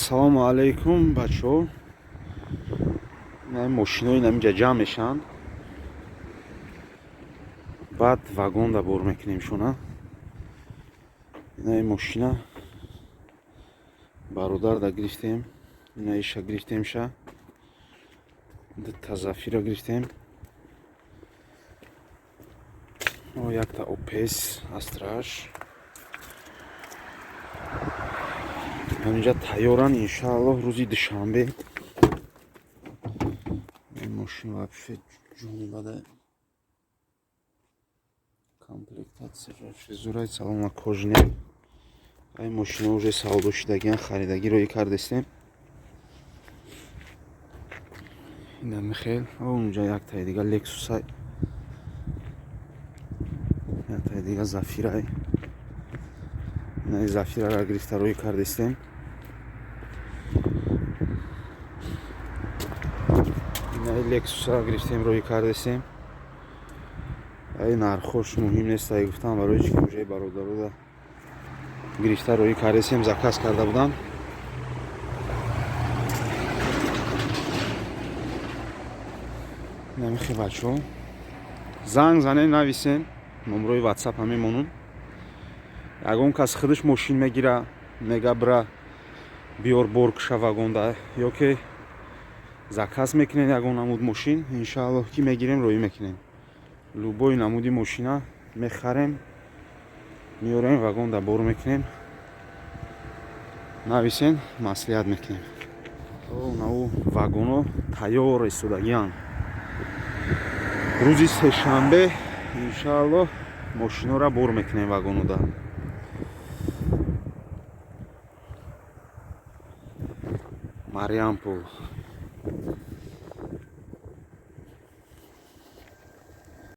Ассалому алайкум, бачаҳо. Мошинои наминҷа ҷамъ мешаванд, баъд вагонда бор мекунем шуна. Инаи мошина бародарда гирифтем, инаиша гирифтем, ша дута Зафира гирифтем, якта Опес Астраш. Ҳаминҷа тайёранд, иншааллоҳ, рӯзи душанбе. Мошин вообще ҷони бада, комплектация вообще зурай, салона кожаный. Ай мошино уже савдо шудагиан, харидагӣ роӣ кардестем. Инамихел, унҷа яктаи дига Лексусай, яктаи дига Зафирай. Инаи Зафирара гирифта роӣ кардестем. Инаи Лексусара гирифтем, роӣ кардестем. Ай нархош муҳим нест, ай гуфтам, барои чи ки уже бародарода гирифта роӣ кардестем, заказ карда будам. Намихе, бачаҳо, занг занен, нависен, номрои Ватсап ҳамемонум. Ягон кас худаш мошин мегира, мега бира биёр, бор куша вагонда, ё ки заказ мекунен ягон намуд мошин, иншааллоҳ, ки мегирем, роӣ мекунем. Любой намуди мошина мехарем, меорем, вагонда бор мекунем. Нависен, маслиҳат мекунем. Нау вагоно тайёр истодагианд. Рӯзи сешанбе, иншааллоҳ, мошинора бор мекунем вагонода. Мариампул.